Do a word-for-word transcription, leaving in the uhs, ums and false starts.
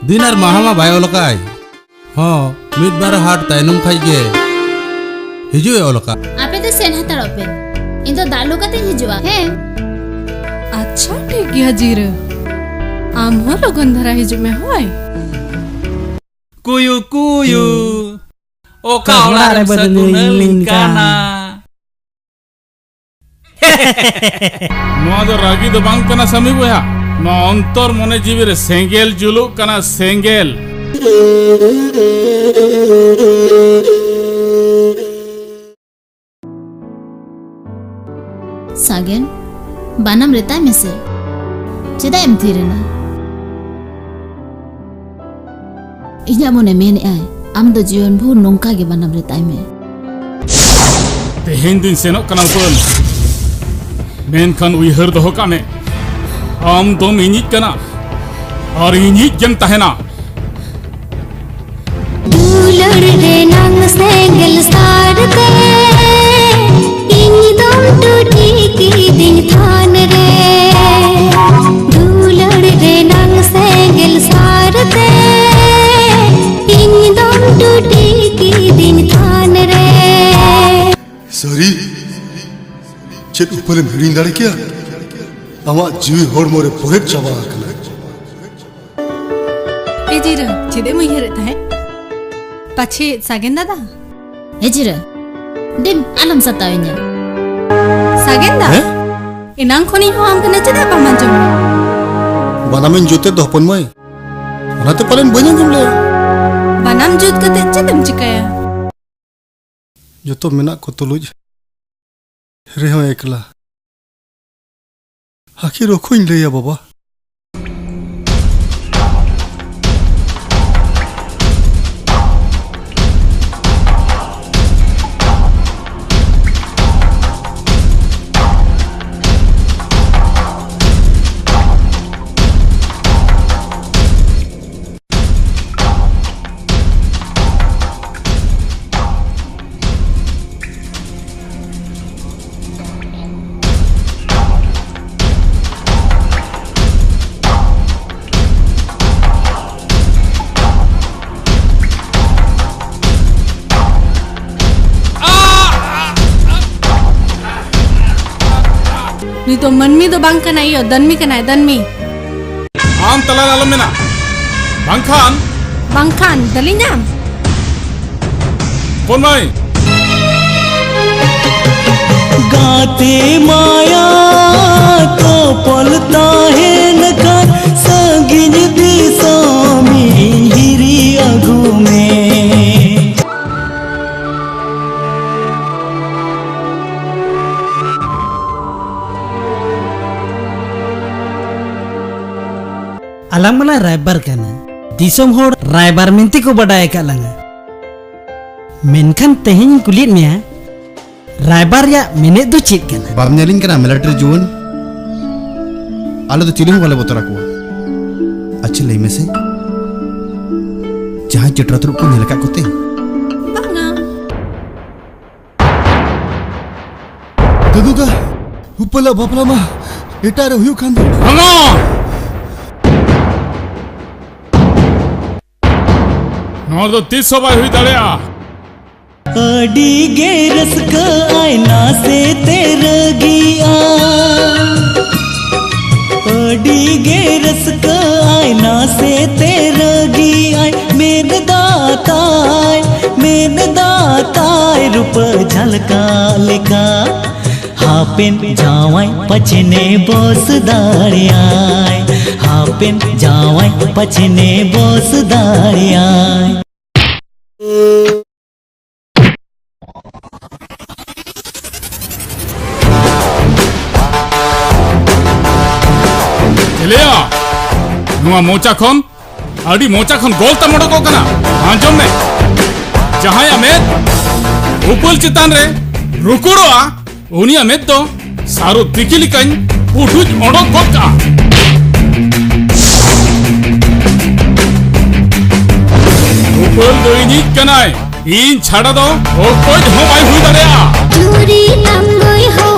ᱫᱤᱱ ᱟᱨ ᱢᱟᱦᱟ ᱢᱟ ᱵᱟᱭ ᱚᱞ ᱟᱠᱟᱫ᱾ ᱦᱚᱸ, ᱢᱤᱫ ᱵᱟᱨ ᱦᱟᱴ ᱛᱟᱭᱱᱚᱢ ᱠᱷᱟᱡ ᱜᱮ ᱦᱤᱡᱩᱜ ᱮ ᱚᱞ ᱟᱠᱟᱫ᱾ ᱟᱯᱮ ᱫᱚ ᱥᱮᱱ ᱦᱟᱛᱟᱲᱚᱜ ᱯᱮ, ᱤᱧ ᱫᱚ ᱫᱟᱜ ᱞᱩ ᱠᱟᱛᱮᱧ ᱦᱤᱡᱩᱜᱼᱟ᱾ ᱦᱮᱸ᱾ ᱟᱪᱪᱷᱟ, ᱴᱷᱤᱠ ᱜᱮᱭᱟ ᱡᱤᱨᱟᱹ, ᱟᱢ ᱦᱚᱸ ᱞᱚᱜᱚᱱ ᱫᱷᱟᱨᱟ ᱦᱤᱡᱩᱜ ᱢᱮ, ᱦᱳᱭ᱾ ᱠᱩᱭᱩ ᱠᱩᱭᱩ, ᱚᱠᱟ ᱚᱲᱟᱜ ᱨᱮᱢ ᱥᱟᱹᱜᱩᱱ ᱟᱹᱞᱤᱧ ᱠᱟᱱᱟ? ᱱᱚᱣᱟ ᱫᱚ ᱨᱟᱹᱜᱤ ᱫᱚ ᱵᱟᱝ ᱠᱟᱱᱟ ᱥᱟᱢᱤ ᱵᱚᱭᱦᱟ, ᱱᱚᱣᱟ ᱚᱱᱛᱚᱨ ᱢᱚᱱᱮ ᱡᱤᱣᱤ ᱨᱮ ᱥᱮᱸᱜᱮᱞ ᱡᱩᱞᱩᱜ ᱠᱟᱱᱟ, ᱥᱮᱸᱜᱮᱞ᱾ ᱥᱟᱜᱮᱱ, ᱵᱟᱱᱟᱢ ᱨᱮᱛᱟᱭ ᱢᱮᱥᱮ᱾ ᱪᱮᱫᱟᱜ ᱮᱢ ᱛᱷᱤᱨ ᱮᱱᱟ? ᱤᱧᱟᱜ ᱢᱚᱱᱮ ᱢᱮᱱᱮᱜᱼᱟᱭ, ᱟᱢ ᱫᱚ ᱡᱤᱭᱚᱱ ᱵᱷᱳᱨ ᱱᱚᱝᱠᱟ ᱜᱮ ᱵᱟᱱᱟᱢ ᱨᱮᱛᱟᱭ ᱢᱮ᱾ ᱛᱮᱦᱮᱧ ᱫᱩᱧ ᱥᱮᱱᱚᱜ ᱠᱟᱱᱟ ᱩᱯᱟᱹᱞ, ᱢᱮᱱᱠᱷᱟᱱ ᱩᱭᱦᱟᱹᱨ ᱫᱚᱦᱚ ᱠᱟᱜ ᱢᱮ, ᱟᱢ ᱫᱚᱢ ᱤᱧᱤᱡ ᱠᱟᱱᱟ ᱟᱨ ᱤᱧᱤᱡ ᱜᱮᱢ ᱛᱟᱦᱮᱱᱟ᱾ ᱫᱩᱞᱟᱹᱲ ᱨᱮᱱᱟᱝ ᱥᱮᱸᱜᱮᱞ ᱥᱟᱨ ᱛᱮ ᱤᱧ ᱫᱚᱢ ᱴᱩᱴᱤ ᱠᱤᱫᱤᱧ ᱛᱷᱟᱱ ᱨᱮ᱾ ᱫᱩᱞᱟᱹᱲ ᱨᱮᱱᱟᱝ ᱥᱮᱸᱜᱮᱞ ᱥᱟᱨ ᱛᱮ ᱤᱧ ᱫᱚᱢ ᱴᱩᱴᱤ ᱠᱤᱫᱤᱧ ᱛᱷᱟᱱ ᱨᱮ᱾ ᱥᱟᱹᱨᱤ? ᱪᱮᱫ ᱩᱯᱟᱹᱞᱮᱢ ᱦᱤᱲᱤᱧ ᱫᱟᱲᱮ ᱠᱮᱭᱟ? ᱟᱢᱟᱜ ᱡᱤᱣᱤ ᱦᱚᱲᱢᱚ ᱨᱮ ᱯᱚᱨᱮᱫ ᱪᱟᱵᱟ ᱟᱠᱟᱱᱟ᱾ ᱮ ᱡᱤᱨᱟᱹ, ᱪᱮᱫ ᱮᱢ ᱩᱭᱦᱟᱹᱨᱮᱫ ᱛᱟᱦᱮᱸᱫ? ᱯᱟᱪᱷᱮ ᱥᱟᱜᱮᱱ ᱫᱟᱫᱟ? ᱮ ᱡᱤᱨᱟᱹ, ᱰᱤᱢ, ᱟᱞᱚᱢ ᱥᱟᱛᱟᱣᱤᱧᱟ᱾ ᱥᱟᱜᱮᱱ ᱫᱟ? ᱦᱮᱸ? ᱮᱱᱟᱝ ᱠᱷᱚᱱᱤᱧ ᱦᱚᱦᱚᱣᱟᱢ ᱠᱟᱱᱟ, ᱪᱮᱫᱟᱜ ᱵᱟᱢ ᱟᱸᱡᱚᱢ? ᱵᱟᱱᱟᱢᱤᱧ ᱡᱩᱛᱮᱫ ᱫᱚ ᱦᱚᱯᱚᱱ ᱢᱟᱹᱭ, ᱚᱱᱟᱛᱮ ᱯᱟᱞᱮᱱ ᱵᱟᱹᱧ ᱟᱸᱡᱚᱢ ᱞᱮᱭᱟ᱾ ᱵᱟᱱᱟᱢ ᱡᱩᱛ ᱠᱟᱛᱮ ᱪᱮᱫ ᱮᱢ ᱪᱤᱠᱟᱹᱭᱟ? ᱡᱚᱛᱚ ᱢᱮᱱᱟᱜ ᱠᱚ ᱛᱩᱞᱩᱡ ᱨᱮᱦᱚᱸ ᱮᱠᱞᱟ᱾ ᱟᱹᱠᱷᱤᱨ ᱚᱠᱚᱭᱤᱧ ᱞᱟᱹᱭᱟ ᱵᱟᱵᱟ? ᱛᱚ ᱢᱟᱹᱱᱢᱤ ᱫᱚ ᱵᱟᱝ ᱠᱟᱱᱟᱭ ᱭᱳ, ᱫᱟᱹᱱᱢᱤ ᱠᱟᱱᱟᱭ, ᱫᱟᱹᱱᱢᱤ᱾ ᱟᱢ ᱛᱟᱞᱟᱨᱮ ᱟᱞᱚᱢ ᱢᱮᱱᱟ, ᱵᱟᱝᱠᱷᱟᱱ ᱵᱟᱝᱠᱷᱟᱱ ᱫᱟᱹᱞᱤᱧᱟᱢ᱾ ᱯᱷᱳᱱ ᱢᱟᱭ᱾ ᱜᱟᱛᱮ ᱢᱟᱭᱟ ᱛᱚᱯᱚᱞ ᱛᱟᱦᱮᱱ ᱠᱷᱟᱱ ᱥᱟᱺᱜᱤᱧ ᱫᱤᱥᱚᱢᱤᱧ ᱦᱤᱨᱤ ᱟᱹᱜᱩ ᱢᱮ᱾ ᱟᱞᱟᱝ ᱢᱟᱞᱟᱝ ᱨᱟᱭᱵᱟᱨ ᱠᱟᱱᱟ, ᱫᱤᱥᱚᱢ ᱦᱚᱲ ᱨᱟᱭᱵᱟᱨ ᱢᱮᱱᱛᱮ ᱠᱚ ᱵᱟᱰᱟᱭ ᱟᱠᱟᱫ ᱞᱟᱝᱟ᱾ ᱢᱮᱱᱠᱷᱟᱱ ᱛᱮᱦᱮᱧ ᱤᱧ ᱠᱩᱞᱤᱭᱮᱫ ᱢᱮᱭᱟ, ᱨᱟᱭᱵᱟᱨ ᱨᱮᱭᱟᱜ ᱢᱮᱱᱮᱫ ᱫᱚ ᱪᱮᱫ ᱠᱟᱱᱟ? ᱵᱟᱢ ᱧᱮᱞᱤᱧ ᱠᱟᱱᱟ ᱢᱤᱞᱤᱴᱟᱨᱤ ᱡᱩᱣᱟᱹᱱ? ᱟᱞᱮ ᱫᱚ ᱪᱤᱞᱤ ᱦᱚᱸ ᱵᱟᱞᱮ ᱵᱚᱛᱚᱨ ᱟᱠᱚᱣᱟ᱾ ᱟᱪᱪᱷᱟ, ᱞᱟᱹᱭ ᱢᱮᱥᱮ, ᱡᱟᱦᱟᱸᱭ ᱪᱮᱴᱨᱟ ᱛᱟᱹᱨᱩᱵ ᱠᱚ ᱧᱮᱞ ᱟᱠᱟᱫ ᱠᱚᱛᱮ? ᱵᱟᱝᱟ᱾ ᱫᱟᱫᱩ ᱫᱟ, ᱩᱯᱟᱹᱞᱟᱜ ᱵᱟᱯᱞᱟ ᱢᱟ ᱮᱴᱟᱜ ᱨᱮ ᱦᱩᱭᱩᱜ ᱠᱷᱟᱱ ᱫᱚ᱾ ᱵᱟᱝᱟ! ᱱᱚᱣᱟ ᱫᱚ ᱛᱤᱥ ᱦᱚᱸ ᱵᱟᱭ ᱦᱩᱭ ᱫᱟᱲᱮᱭᱟᱜᱼᱟ᱾ ᱟᱹᱰᱤ ᱜᱮ ᱨᱟᱹᱥᱠᱟᱹ ᱟᱭ ᱱᱟᱥᱮ ᱛᱮ ᱨᱟᱹᱜᱤᱜᱼᱟ᱾ ᱟᱹᱰᱤ ᱜᱮ ᱨᱟᱹᱥᱠᱟᱹ ᱟᱭ ᱱᱟᱥᱮ ᱛᱮ ᱨᱟᱹᱜᱤᱜᱼᱟᱭ᱾ ᱢᱮᱫ ᱫᱟᱜ ᱛᱟᱭ, ᱢᱮᱫ ᱫᱟᱜ ᱛᱟᱭ ᱨᱩᱯᱟᱹ ᱡᱷᱟᱞᱠᱟ ᱞᱮᱠᱟ᱾ ᱦᱟᱯᱮᱱ ᱡᱟᱶᱟᱭ ᱯᱟᱪᱷᱮᱱᱮ ᱵᱚᱥ ᱫᱟᱲᱮᱭᱟᱭ᱾ ᱦᱟᱯᱮᱱ ᱡᱟᱶᱟᱭ ᱯᱟᱪᱷᱮᱱᱮ ᱵᱚᱥ ᱫᱟᱲᱮᱭᱟᱭ᱾ ᱪᱮᱞᱮᱭᱟ, ᱱᱚᱣᱟ ᱢᱚᱪᱟ ᱠᱷᱚᱱ, ᱟᱹᱰᱤ ᱢᱚᱪᱟ ᱠᱷᱚᱱ ᱜᱚᱞᱛᱟᱢ ᱚᱰᱚᱠᱚᱜ ᱠᱟᱱᱟ᱾ ᱟᱸᱡᱚᱢ ᱢᱮ, ᱡᱟᱦᱟᱸᱭᱟᱜ ᱢᱮᱫ ᱩᱯᱟᱹᱞ ᱪᱮᱛᱟᱱ ᱨᱮ ᱨᱩᱠᱩᱲᱚᱜᱼᱟ, ᱩᱱᱤᱭᱟᱜ ᱢᱮᱫ ᱫᱚ ᱥᱟᱹᱨᱩ ᱛᱤᱠᱤ ᱞᱮᱠᱟᱧ ᱯᱩᱴᱩᱡ ᱚᱰᱚᱠ ᱜᱚᱫ ᱠᱟᱜᱼᱟ᱾ ᱩᱯᱟᱹᱞ ᱫᱚ ᱤᱧᱤᱡ ᱠᱟᱱᱟᱭ, ᱤᱧ ᱪᱷᱟᱰᱟ ᱫᱚ ᱚᱠᱚᱭ ᱦᱚᱸ ᱵᱟᱭ ᱦᱩᱭ ᱫᱟᱲᱮᱭᱟᱜᱼᱟ᱾ ᱪᱩᱨᱤ ᱛᱟᱢ ᱱᱩᱭ ᱦᱚ